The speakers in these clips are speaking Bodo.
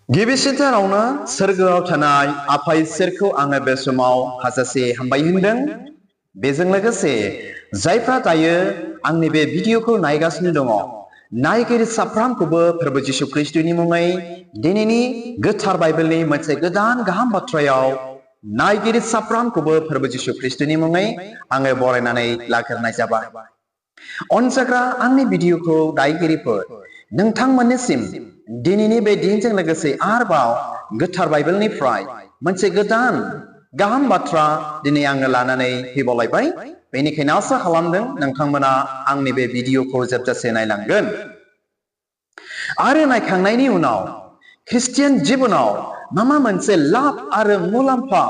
गिबिसिनथारावनो सोरगोआव थानाय आफा इसोरखौ आङो बे समाव हाजासे हामबाय होनदों। बेजों लोगोसे जायफ्रा दायो आंनि बे भिडिअखौ नायगासिनो दङ, नायगिरि साफ्रोमखौबो प्रभु जिशु ख्रीष्टनि मुङै दिनैनि गोथार बाइबेलनि मोनसे गोदान गाहाम बाथ्रायाव नायगिरि साफ्रोमखौबो प्रभु जिशु ख्रीष्टनि मुङै आङो बरायनानै लाग्रोनाय जाबाय। अनजाग्रा आंनि भिडिअखौ नायगिरिफोर नोंथांमोननिसिम दिनैनि बे दिनजों लोगोसे आरोबाव गोथार बाइबेलनिफ्राय मोनसे गोदान गाहाम बाथ्रा दिनै आङो लानानै फैबावलायबाय। बेनिखायनो आसा खालामदों नोंथांमोना आंनि बे भिडिअखौ जोबजासे नायलांगोन आरो नायखांनायनि उनाव ख्रिस्टियान जिबनाव मा मोनसे लाब आरो मुलाम्फा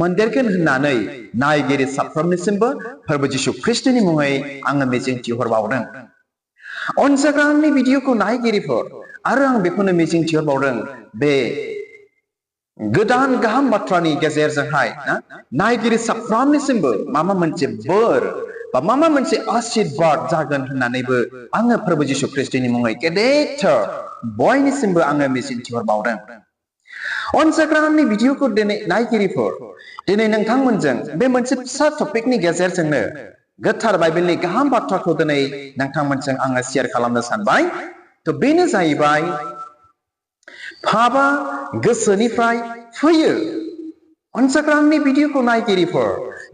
मोनदेरगोन होननानै नायगिरि साफ्रोमनिसिमबो प्रभु जिशु ख्रीष्टनि मुङै आङो मिजिंथिहरबावदों। अनजाग्रा आंनि भिडिअखौ नायगिरिफोर आरो आं बेखौनो मिजिंथिहरबावदों, बे गोदान गाहाम बाथ्रानि गेजेरजोंहाय नायगिरि साफ्रोमनिसिमबो माबा मोनसे बोर बा माबा मोनसे आशीर्बाद जागोन होननानैबो आङो प्रभु जिशु ख्रीष्टनि मुङै गेदेरथार बयनिसिमबो आङो मिजिंथिहरबावदों। अनजाग्रा आंनि भिडिअखौ दिनै नायगिरिफोर दिनै नोंथांमोनजों बे मोनसे फिसा टपिकनि गेजेरजोंनो गोथार बाइबेलनि गाहाम बाथ्राखौ दिनै नोंथांमोनजों आङो शेयार खालामनो सानबाय। तो बेनो जाहैबाय पापआ गोसोनिफ्राय फैयो। अनजाग्रा आंनि भिडिअखौ नायगिरिफोर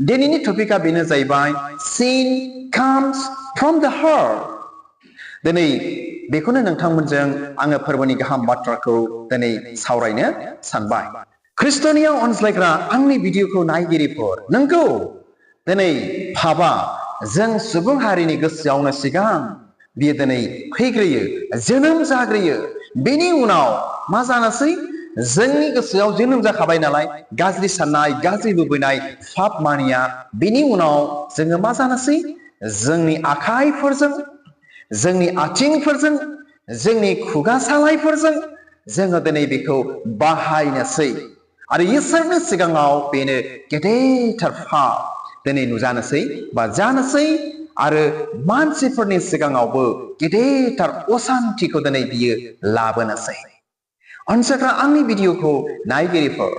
दिनैनि टपिकआ बेनो जाहैबाय sin comes from the heart। दिनै बेखौनो नोंथांमोनजों आङो फोरबोनि गाहाम बाथ्राखौ दिनै सावरायनो सानबाय। ख्रिस्टनियाव अनज्लायग्रा आंनि भिडिअखौ नायगिरिफोर, नंगौ दिनै पापआ जों सुबुं हारिनि गोसोआवनो सिगां बियो दिनै फैग्रोयो, जोनोम जाग्रोयो। बेनि उनाव मा जानोसै, जोंनि गोसोआव जोनोम जाखाबाय नालाय गाज्रि साननाय, गाज्रि लुबैनाय, पाप मानिया। बेनि उनाव जोङो मा जानोसै, जोंनि आखाइफोरजों, जोंनि आथिंफोरजों, जोंनि खुगा सालायफोरजों जोङो दिनै बेखौ बाहायनोसै आरो इसोरनि सिगाङाव बेनो गेदेरथार पाप दिनै नुजानोसै बा जानोसै आरो मानसिफोरनि सिगाङावबो गेदेरथार असान्थिखौ दिनै बियो लाबोनोसै। अनजाग्रा आंनि भिडिअखौ नायगिरिफोर,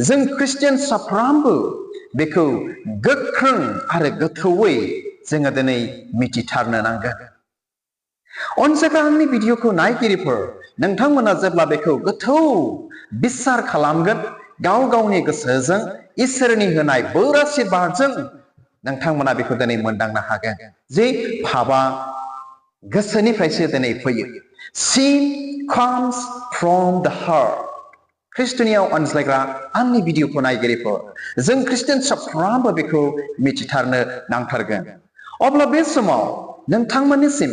जों ख्रिस्टियान साफ्रोमबो बेखौ गोख्रों आरो गोथौयै जोङो दिनै मिथिथारनो नांगोन। अनजाग्रा आंनि भिडिअखौ नायगिरिफोर, नोंथांमोना जेब्ला बेखौ गोथौ बिसार खालामगोन गाव गावनि गोसोजों, इसोरनि होनाय बोर आशीर्बादजों नोंथांमोना बेखौ दिनै मोनदांनो हागोन जे पापआ गोसोनिफ्रायसो दिनै फैयो। Sin comes from the heart। ख्रिस्टनियाव अनज्लायग्रा आंनि भिडिअखौ नायगिरिफोर, जों ख्रिस्टियान साफ्रोमबो बेखौ मिथिथारनो नांथारगोन। अब्ला बे समाव नोंथांमोननिसिम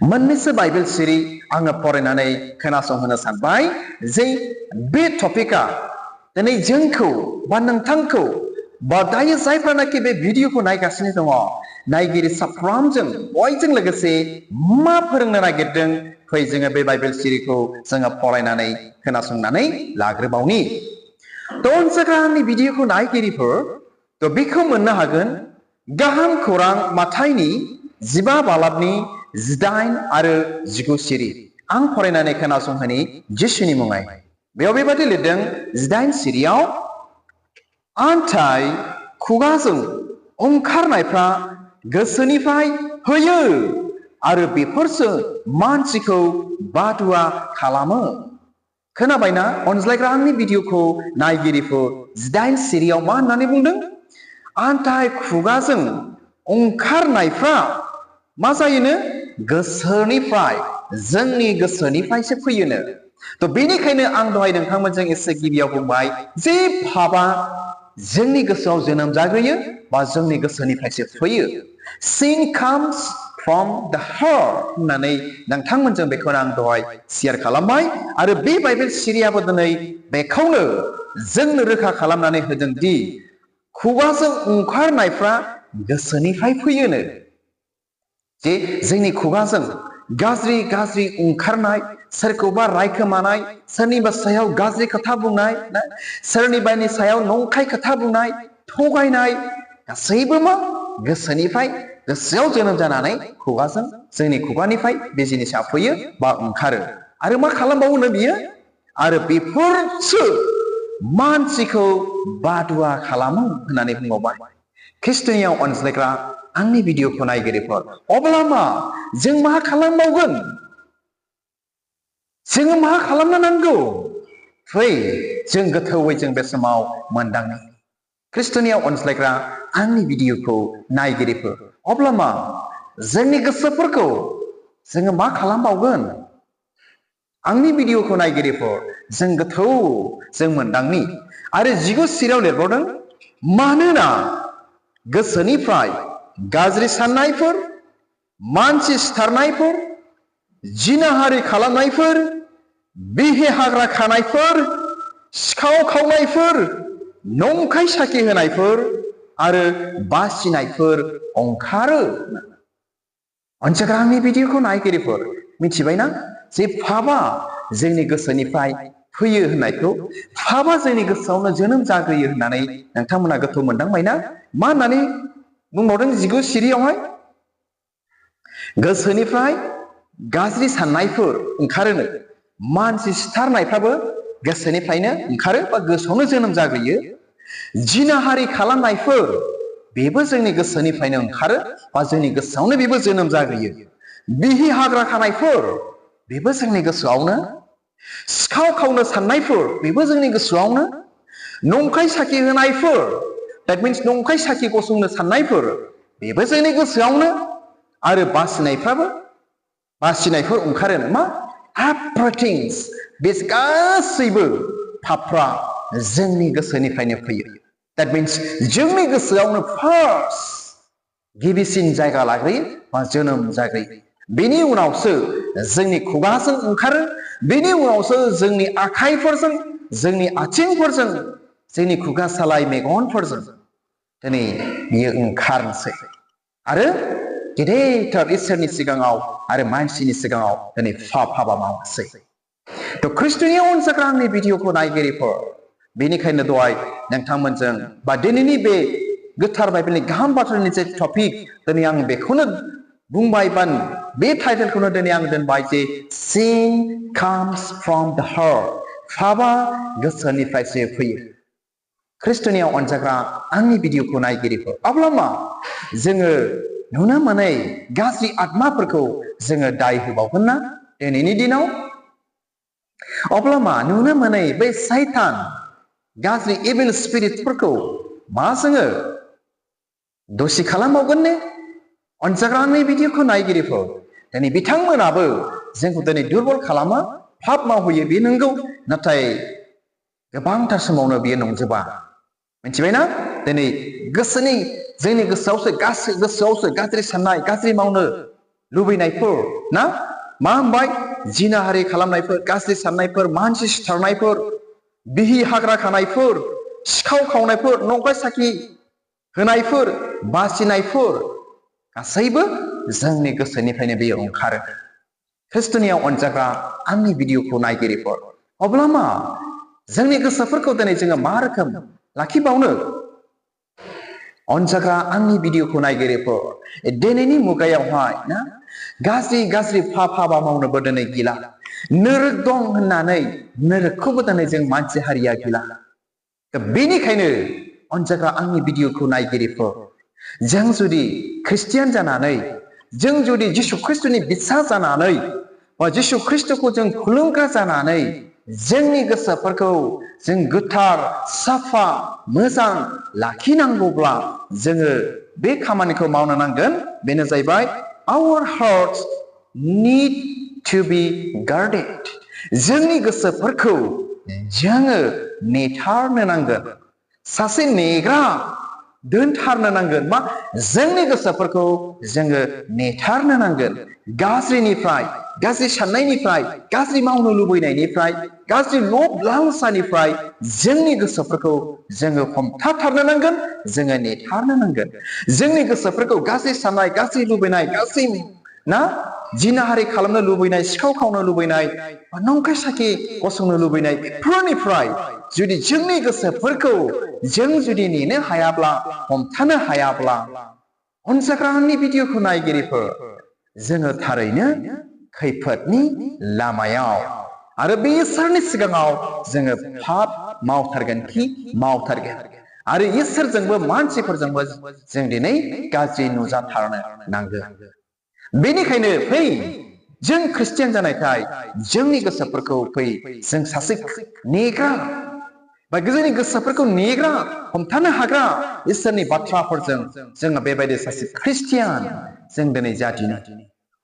मोननैसो बाइबेल सिरि आङो फरायनानै खोनासंहोनो सानबाय जे बे टपिकआ दिनै जोंखौ बा नोंथांखौ बा दायो जायफ्रानाखि बे भिडिअखौ नायगासिनो दङ, नायगिरि साफ्रोमजों बयजों लोगोसे मा फोरोंनो नागिरदों, फै जोङो बे बाइबेल सिरिखौ जोङो फरायनानै खोनासंनानै लाग्रोबावनि। थ' अनजाग्रा आंनि भिडिअखौ नायगिरिफोर, थ' बेखौ मोननो हागोन गाहाम खौरां माथाइनि 15 बालाबनि 18 आरो 19 सिरि। आं फरायनानै खोनासंहोनि जिसुनि मुङै। बेयाव बेबादि लिरदों 18 सिरियाव, आन्थाय खुगाजों ओंखारनायफ्रा गोसोनिफ्राय फैयो आरो बेफोरसो मानसिखौ बादुवा खालामो। खोनाबायना अनज्लायग्रा आंनि भिडिअखौ नायगिरिफोर, 18 सिरियाव मा होननानै बुंदों, आन्थाय खुगाजों ओंखारनायफ्रा मा जायोनो, गोसोनिफ्राय, जोंनि गोसोनिफ्रायसो फैयोनो। थ' बेनिखायनो आं दहाय नोंथांमोनजों एसे गिबियाव बुंबाय जे पापआ जोंनि गोसोआव जोनोम जाग्रोयो बा जोंनि गोसोनिफ्रायसो फैयो। Sin comes from the heart होननानै नोंथांमोनजों बेखौनो आं दहाय शेयार खालामबाय आरो बे बाइबेल सिरियाबो दिनै बेखौनो जोंनो रोखा खालामनानै होदों दि खुगाजों ओंखारनायफ्रा गोसोनिफ्राय फैयोनो। जे जोंनि खुगाजों गाज्रि गाज्रि ओंखारनाय, सोरखौबा रायखोमानाय, सोरनिबा सायाव गाज्रि खोथा बुंनाय, सोरनिबानि सायाव नंखाय खोथा बुंनाय, थगायनाय, गासैबो मा गोसोनिफ्राय, गोसोआव जोनोम जानानै खुगाजों, जोंनि खुगानिफ्राय बे जिनिसा फैयो बा ओंखारो। आरो मा खालामबावोनो बियो, आरो बेफोरसो मानसिखौ बादुवा खालामो होननानै बुंबाय ख्रिस्ट'नियाव अनज्लायग्रा आंनि भिडिअखौ नायगिरिफोर अब्ला मा जों मा खालामबावगोन जों मा खालामनो नांगौ फै जों गोथौवै जों बे समाव मोनदाङो ख्रिस्ट'नियाव अनज्लायग्रा आंनि भिडिअखौ नायगिरिफोर अब्ला मा जोंनि गोसोफोरखौ जोङो मा खालामबावगोन आंनि भिडिअखौ नायगिरिफोर जों गोथौ जों मोनदांनि आरो 19 सिरियाव लिरबावदों मानोना गोसोनिफ्राय गाज्रि साननायफोर मानसि सिथारनायफोर जिनाहारि खालामनायफोर बिहे हाग्रा खानायफोर सिखाव खावनायफोर नंखाय साखि होनायफोर आरो बासिनायफोर ओंखारो अनसायग्रा आंनि भिडिअखौ नायगिरिफोर मिथिबायना जे पापआ जोंनि गोसोनिफ्राय फैयो होननायखौ पापआ जोंनि गोसोआवनो जोनोम जाग्रोयो होननानै नोंथांमोना गोथौ मोनदांबायना मा होननानै बुंबावदों 19 सिरियावहाय गोसोनिफ्राय गाज्रि साननायफोर ओंखारोनो मानसि सिथारनायफ्राबो गोसोनिफ्रायनो ओंखारो बा गोसोआवनो जोनोम जाग्रोयो जिनाहारि खालामनायफोर बेबो जोंनि गोसोनिफ्रायनो ओंखारो बा जोंनि गोसोआवनो बेबो जोनोम जाग्रोयो बिहि हाग्रा खानायफोर बेबो जोंनि गोसोआवनो सिखाव खावनो साननायफोर बेबो जोंनि गोसोआवनो नंखाय साखि होनायफोर that means नंखाय साखि गसंनो साननायफोर बेबो जोंनि गोसोआवनो आरो बासिनायफोर ओंखारो मा everything बे गासैबो पापफ्रा जोंनि गोसोनिफ्रायनो फैयो that means जोंनि गोसोआवनो फार्स्ट गिबिसिन जायगा लाग्रोयो बा जोनोम जाग्रोयो बेनि उनावसो जोंनि खुगाजों ओंखारो बेनि उनावसो जोंनि आखाइफोरजों जोंनि आथिंफोरजों जोंनि खुगा सालाय मेगनफोरजों दिनै बियो ओंखारनोसै आरो गेदेरथार इसोरनि सिगाङाव आरो मानसिनि सिगाङाव दिनै हाबा मावनोसै थ' ख्रिस्ट'नियाव अनसायग्रा आंनि भिडिअखौ नायगिरिफोर बेनिखायनो दहाय नोंथांमोनजों बा दिनैनि बे गोथार बाइबेलनि गाहाम बाथ्रानि जे टपिक दिनै आं बेखौनो बुंबाय बा बे टाइटेलखौनो दिनै आं दोनबाय जे sin comes from the heart पापआ गोसोनिफ्रायसो फैयो ख्रिस्ट'नियाव अनजाग्रा आंनि भिडिअखौ नायगिरिफोर अब्ला मा जोङो नुनो मोनै गाज्रि आत्माफोरखौ जोङो दाय होबावगोन ना दिनैनि दिनाव अब्ला मा नुनो मोनै बै सैतान गाज्रि इभिल स्पिरिटफोरखौ मा जोङो दसि खालामबावगोन ने अनजाग्रा आंनि भिडिअखौ नायगिरिफोर दिनै बिथांमोनाबो जोंखौ दिनै दुर्बल खालामो पाप मावहोयो बे नंगौ नाथाय गोबांथार समावनो बियो नंजोबा मिथिबायना दिनै जोंनि गोसोआवसो गाज्रि साननाय गाज्रि मावनो लुबैनायफोर ना मा होनबाय जिनाहारि खालामनायफोर गाज्रि साननायफोर मानसि सिथारनायफोर बिहि हाग्रा खानायफोर सिखाव खावनायफोर नंखाय साखि होनायफोर बासिनायफोर गासैबो जोंनि गोसोनिफ्रायनो बेयो ओंखारो ख्रिस्ट'नियाव अनजाग्रा आंनि भिडिअखौ नायगिरिफोर अब्ला मा जोंनि गोसोफोरखौ दिनै जोङो मा रोखोम लाखिबावनो अनजाग्रा आंनि भिडिअखौ नायगिरिफोर दिनैनि मुगायावहाय ना गाज्रि हाबा मावनोबो दिनै गिला नोरोग दं होननानै नोरोगखौबो दिनै जों मानसि हारिया गिला बेनिखायनो अनजाग्रा आंनि भिडिअखौ नायगिरिफोर जों जुदि ख्रिस्टियान जानानै जों जुदि जिसु ख्रिस्ट'नि बिसास जानानै बा जिसु ख्रिस्ट'खौ जों खुलुमग्रा जानानै जोंनि गोसोफोरखौ जों गोथार साफा मोजां लाखिनांगौब्ला जोङो बे खामानिखौ मावनो नांगोन बेनो जाहैबाय our hearts need to be guarded जोंनि गोसोफोरखौ जोङो नेथारनो नांगोन सासे नेग्रा दोनथारनो नांगोन मा जोंनि गोसोफोरखौ जोङो नेथारनो नांगोन गाज्रिनिफ्राय गाज्रि साननायनिफ्राय गाज्रि मावनो लुबैनायनिफ्राय गाज्रि लब लालसानिफ्राय जोंनि गोसोफोरखौ जोङो हमथाथारनो नांगोन जोङो नेथारनो नांगोन जोंनि गोसोफोरखौ गाज्रि साननाय गाज्रि लुबैनाय गाज्रि ना जिनाहारि खालामनो लुबैनाय सिखाव खावनो लुबैनाय नंखाय साखि गसंनो लुबैनाय बेफोरनिफ्राय जुदि जोंनि गोसोफोरखौ जों जुदि नेनो हायाब्ला हमथानो हायाब्ला अनजाग्रा आंनि भिडिअखौ नायगिरिफोर जोङो थारैनो खैफोदनि लामायाव आरो बे इसोरनि सिगाङाव जोङो पाप मावथारगोन खि मावथारगोन आरो इसोरजोंबो मानसिफोरजोंबो जों दिनै गाज्रि नुजाथारनो नांगोन बेनिखायनो फै जों ख्रिस्टियान जानायखाय जोंनि गोसोफोरखौ फै जों सासे नेग्रा बा जोंनि गोसोफोरखौ नेग्रा हमथानो हाग्रा इसोरनि बाथ्राफोरजों जोङो बेबायदि सासे ख्रिस्टियान जों दिनै जादिनो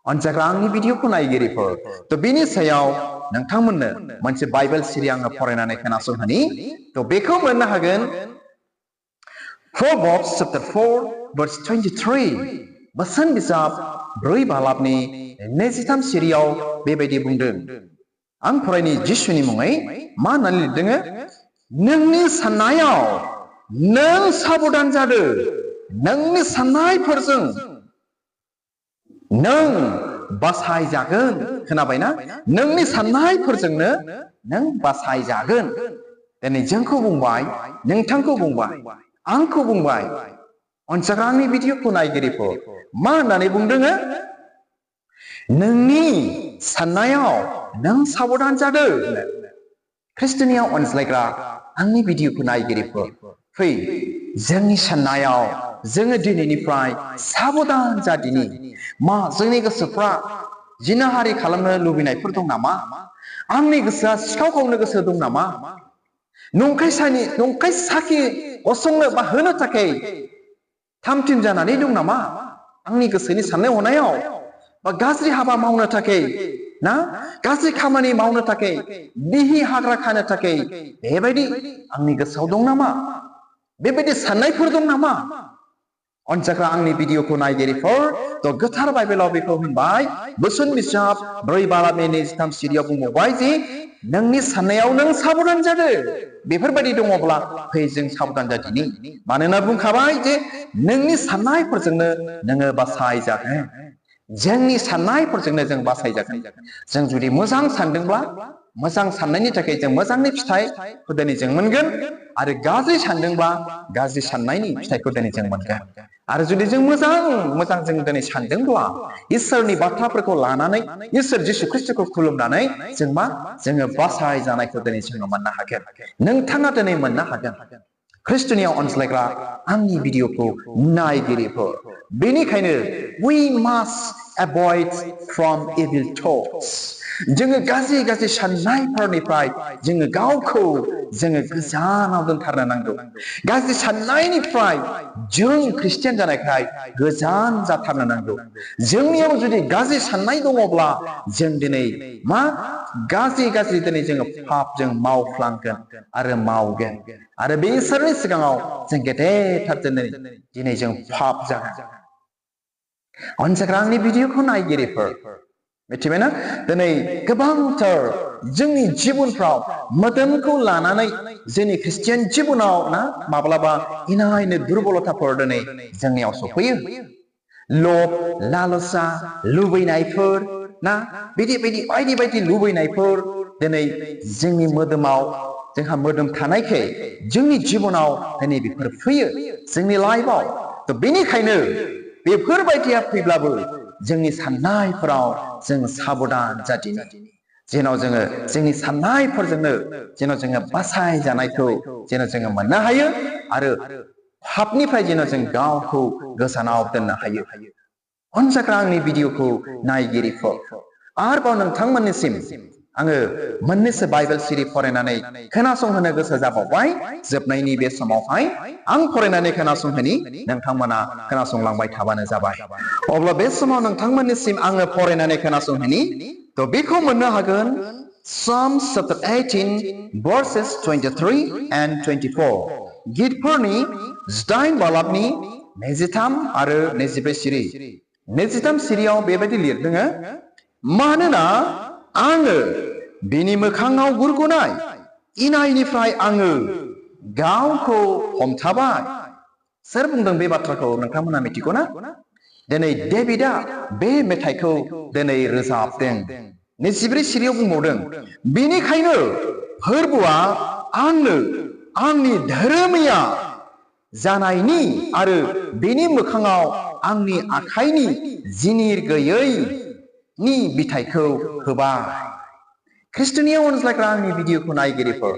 अनजाग्रा आंनि भिडिअखौ नायगिरिफोर थ' बेनि सायाव नोंथांमोननो मोनसे बाइबेल सिरि आङो फरायनानै खोनासंहोनि थ' बेखौ मोननो हागोन Proverbs chapter 4 verse 23 बोसोन बिजाब 4 बालाबनि 23 सिरियाव बेबायदि बुंदों आं फरायनि जिसुनि मुङै मा होननानै लिरदों नोंनि साननायाव नों साबधान जादो नोंनि साननायफोरजों नों बासायजागोन खोनाबायना नोंनि साननायफोरजोंनो नों बासायजागोन दिनै जोंखौ बुंबाय नोंथांखौ बुंबाय आंखौ बुंबाय अनजाग्रा आंनि भिडिअखौ नायगिरिफोर मा होननानै बुंदों नोंनि साननायाव नों साबधान जादो ख्रिस्टियानियाव अनज्लायग्रा आंनि भिडिअखौ नायगिरिफोर फै जोंनि साननायाव जोङो दिनैनिफ्राय साबधान जादिनि मा जोंनि गोसोफ्रा जिनाहारि खालामनो लुबैनायफोर दं नामा आंनि गोसोआ सिखाव खावनो गोसो दं नामा नंखाय साखि गसंनो बा होनो थाखाय थामथिम जानानै दं नामा आंनि गोसोनि साननाय हनायाव बा गाज्रि हाबा मावनो थाखाय ना गाज्रि खामानि मावनो थाखाय बिहि हाग्रा खानो थाखाय बेबायदि आंनि गोसोआव दं नामा बेबायदि साननायफोर दं नामा अनजाग्रा आंनि भिडिअखौ नायगिरिफोर थ' गोथार बाइबेलाव बेखौ होनबाय बोसोन बिजाब 4 बालाबनि 23 सिरियाव बुंबावबाय जे नोंनि साननायाव नों साबधान जादो बेफोरबायदि दङब्ला फै जों साबधान जादिनि मानोना बुंखाबाय जे नोंनि साननायफोरजोंनो नोङो बासायजागोन जोंनि साननायफोरजोंनो जों बासायजागोन जों जुदि मोजां सानदोंब्ला मोजां साननायनि थाखाय जों मोजांनि फिथाइखौ दिनै जों मोनगोन आरो गाज्रि सानदोंब्ला गाज्रि साननायनि फिथाइखौ दिनै जों मोनगोन आरो जुदि जों मोजां जों दिनै सानदोंब्ला इसोरनि बाथ्राफोरखौ लानानै इसोर जिसु ख्रिस्टखौ खुलुमनानै जों मा जोङो बासाय जानायखौ दिनै जोङो मोननो हागोन नोंथाङा दिनै मोननो हागोन ख्रिस्टियानियाव अनज्लायग्रा आंनि भिडिअखौ नायगिरिफोर बेनिखायनो we must avoid from evil thoughts जोङो गाज्रि साननायफोरनिफ्राय जोङो गावखौ जोङो गोजानाव दोनथारनो नांगौ गाज्रि साननायनिफ्राय जों ख्रिस्टियान जानायखाय गोजान जाथारनो नांगौ जोंनियाव जुदि गाज्रि साननाय दङब्ला जों दिनै मा गाज्रि दिनै जोङो पापजों मावफ्लांगोन आरो मावगोन आरो बे इसोरनि सिगाङाव जों गेदेरथार दिनै जों पाप जागोन अनजाग्रा आंनि भिडिअखौ नायगिरिफोर मिथिबायना दिनै गोबांथार जोंनि जिबनफ्राव मोदोमखौ लानानै जोंनि ख्रिस्टियान जिबनाव ना माब्लाबा इनायनो दुरबलताफोर दिनै जोंनियाव सफैयो लब लालसा लुबैनायफोर ना बायदि लुबैनायफोर दिनै जोंनि मोदोमाव जोंहा मोदोम थानायखाय जोंनि जिबनाव दिनै बेफोर फैयो जोंनि लाइफआव थ' बेनिखायनो बेफोरबायदिया फैब्लाबो जोंनि साननायफोराव जों साबधान जादिनि जेन' जोङो जोंनि साननायफोरजोंनो जेन' जोङो बासाय जानायखौ जेन' जोङो मोननो हायो आरो पापनिफ्राय जेन' जों गावखौ गोजानाव दोननो हायो अनजाग्रा आंनि भिडिअखौ नायगिरिफोर आरोबाव नोंथांमोननिसिम आङो मोननैसो बाइबेल सिरि फरायनानै खोनासंहोनो गोसो जाबावबाय जोबनायनि बे समावहाय आं फरायनानै खोनासंहोनि नोंथांमोना खोनासंलांबाय थाबानो जाबाय अब्ला बे समाव नोंथांमोननिसिम आङो फरायनानै खोनासंहोनि थ' बेखौ मोननो हागोन Psalms chapter 18 verses 23 and 24 गितफोरनि 8 बालाबनि 23 आरो 24 सिरि 23 सिरियाव बेबायदि लिरदों मानोना आङो बिनि मोखाङाव गुरगुनाय इनायनिफ्राय आङो गावखौ हमथाबाय सोर बुंदों बे बाथ्राखौ नोंथांमोना मिथिगौ ना दिनै डेभिडआ बे मेथाइखौ दिनै रोजाबदों 24 सिरियाव बुंबावदों बेनिखायनो फोरबोआ आंनो आंनि धोरोमिया जानायनि आरो बेनि मोखाङाव आंनि आखाइनि जिनिर गैयैनि बिथाइखौ होबाय ख्रिस्टनियाव अनज्लायग्रा आंनि भिडिअखौ नायगिरिफोर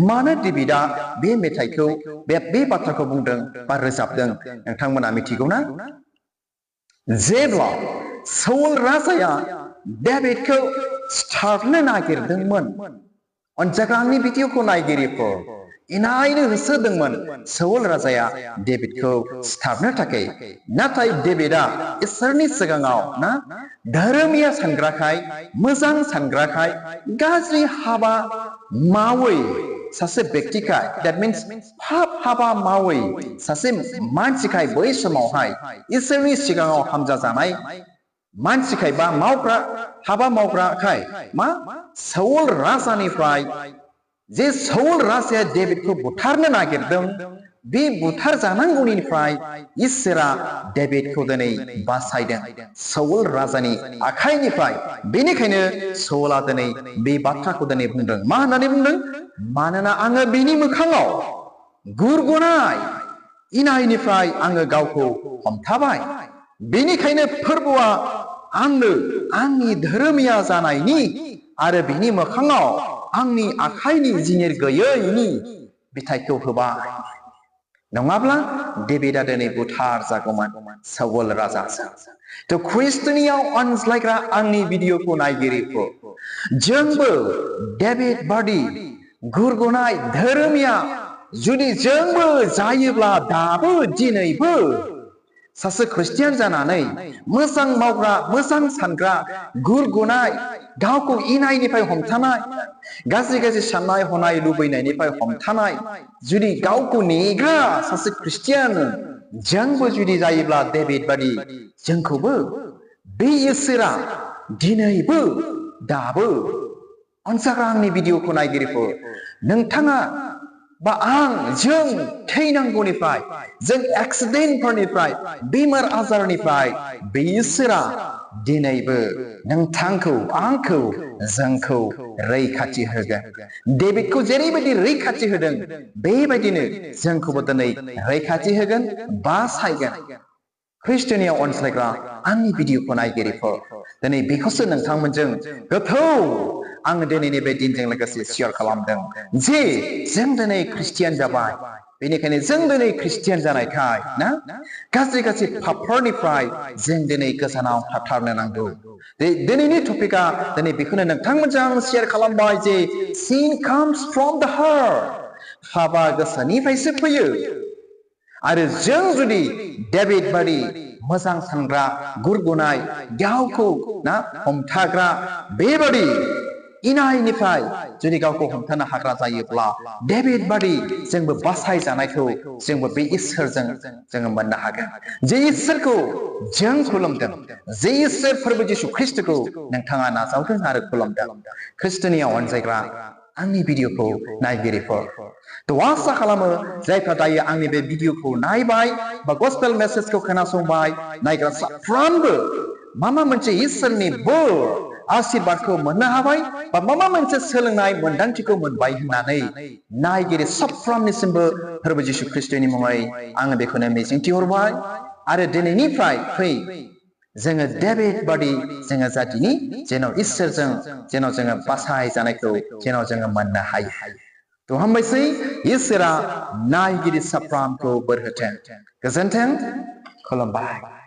मानो डेभिडआ बे मेथाइखौ बे बाथ्राखौ बुंदों बा रोजाबदों नोंथांमोना मिथिगौ ना जेब्ला साउल राजाया डेभिडखौ सिथारनो नागिरदोंमोन अनजाग्रा आंनि भिडिअखौ नायगिरिफोर इनायनो होसोदोंमोन साउल राजाया डेभिडखौ सिथारनो थाखाय नाथाय डेभिडआ इसोरनि सिगाङाव ना धोरोमिया सानग्राखाय मोजां सानग्राखाय गाज्रि हाबा मावै सासे व्यक्तिखाय that means पाप हाबा मावै सासे मानसिखाय बै समावहाय इसोरनि सिगाङाव हामजा जानाय मानसिखाय बा मावग्रा हाबा मावग्राखाय मा साउल राजानिफ्राय जे साउल राजाया डेभिडखौ बुथारनो नागिरदों बे बुथार जानांगौनिफ्राय इसोरा डेभिडखौ दिनै बासायदों साउल राजानि आखाइनिफ्राय बेनिखायनो साउलआ दिनै बे बाथ्राखौ दिनै बुंदों मा होननानै बुंदों मानोना आङो बेनि मोखाङाव गुरगनाय इनायनिफ्राय आङो गावखौ हमथाबाय बेनिखायनो फोरबोआ आंनो आंनि धोरोमिया जानायनि आरो बेनि मोखाङाव आंनि आखाइनि जिनिर गैयैनि बिथाइखौ होबाय नङाब्ला डेभिडआ दिनै बुथार जागौमोन साउल राजाजों थ' ख्रिस्टनियाव अनज्लायग्रा आंनि भिडिअखौ नायगिरिफोर जोंबो डेभिड बादि गुरगनाय धोरोमिया जुदि जोंबो जायोब्ला दाबो दिनैबो सासे ख्रिस्टियान जानानै मोजां मावग्रा मोजां सानग्रा गुरगनाय गावखौ इनायनिफ्राय हमथानाय गाज्रि गाज्रि साननाय हनाय लुबैनायनिफ्राय हमथानाय जुदि गावखौ नेग्रा सासे ख्रिस्टियान जोंबो जुदि जायोब्ला डेभिड बादि जोंखौबो बे इसोरा दिनैबो दाबो अनसाग्रा आंनि भिडिअखौ नायगिरिफोर नोंथाङा बा आं जों थैनांगौनिफ्राय जों एक्सिडेन्टफोरनिफ्राय बेमार आजारनिफ्राय बे इसोरा दिनैबो नोंथांखौ आंखौ जोंखौ रैखाथि होगोन डेभिडखौ जेरैबायदि रैखाथि होदों बेबायदिनो जोंखौबो दिनै रैखाथि होगोन बासायगोन ख्रिस्टनियाव अनसायग्रा आंनि भिडिअखौ नायगिरिफोर दिनै बेखौसो नोंथांमोनजों गोथौ आङो दिनैनि बे दिनजों लोगोसे शेयार खालामदों जे जों दिनै ख्रिस्टियान जाबाय बेनिखायनो जों दिनै ख्रिस्टियान जानायखाय ना गाज्रि गाज्रि पापफोरनिफ्राय जों दिनै गोजानाव थाथारनो नांगौ दिनैनि टपिकआ दिनै बेखौनो नोंथांमोनजों शेयार खालामबाय जे sin comes from the heart पापा गोसोनिफ्रायसो फैयो आरो जों जुदि डेभिड बादि मोजां सानग्रा गुरगनाय गावखौ ना हमथाग्रा बेबादि इनायनिफ्राय जुदि गावखौ हमथानो हाग्रा जायोब्ला डेभिड बादि जोंबो बासाय जानायखौ जोंबो बे इसोरजों जोङो मोननो हागोन जे इसोरखौ जों खुलुमदों जे इसोर फोरबो जिसु ख्रिस्टखौ नोंथाङा नाजावदों आरो खुलुमदों ख्रिस्टनियाव अनजायग्रा आंनि भिडिअखौ नायगिरिफोर थ' आसा खालामो जायफ्रा दायो आंनि बे भिडिअखौ नायबाय बा गस्पेल मेसेजखौ खोनासंबाय नायग्रा साफ्रोमबो माबा मोनसे इसोरनि बोर आशीर्बादखौ मोननो हाबाय बा माबा मोनसे सोलोंनाय मोनदांथिखौ मोनबाय होननानै नायगिरि साफ्रोमनिसिमबो फोरबो जिसु ख्रिस्टनि मुङै आङो बेखौनो मिजिंथिहरबाय आरो दिनैनिफ्राय फै जोङो डेभिड बादि जोङो जातिनि जेन' इसोरजों जेन' जोङो बासाय जानायखौ जेन' जोङो मोननो हायो थ' हामबायसै इसोरा नायगिरि साफ्रोमखौ बोर होथों गोजोन्थों खुलुमबाय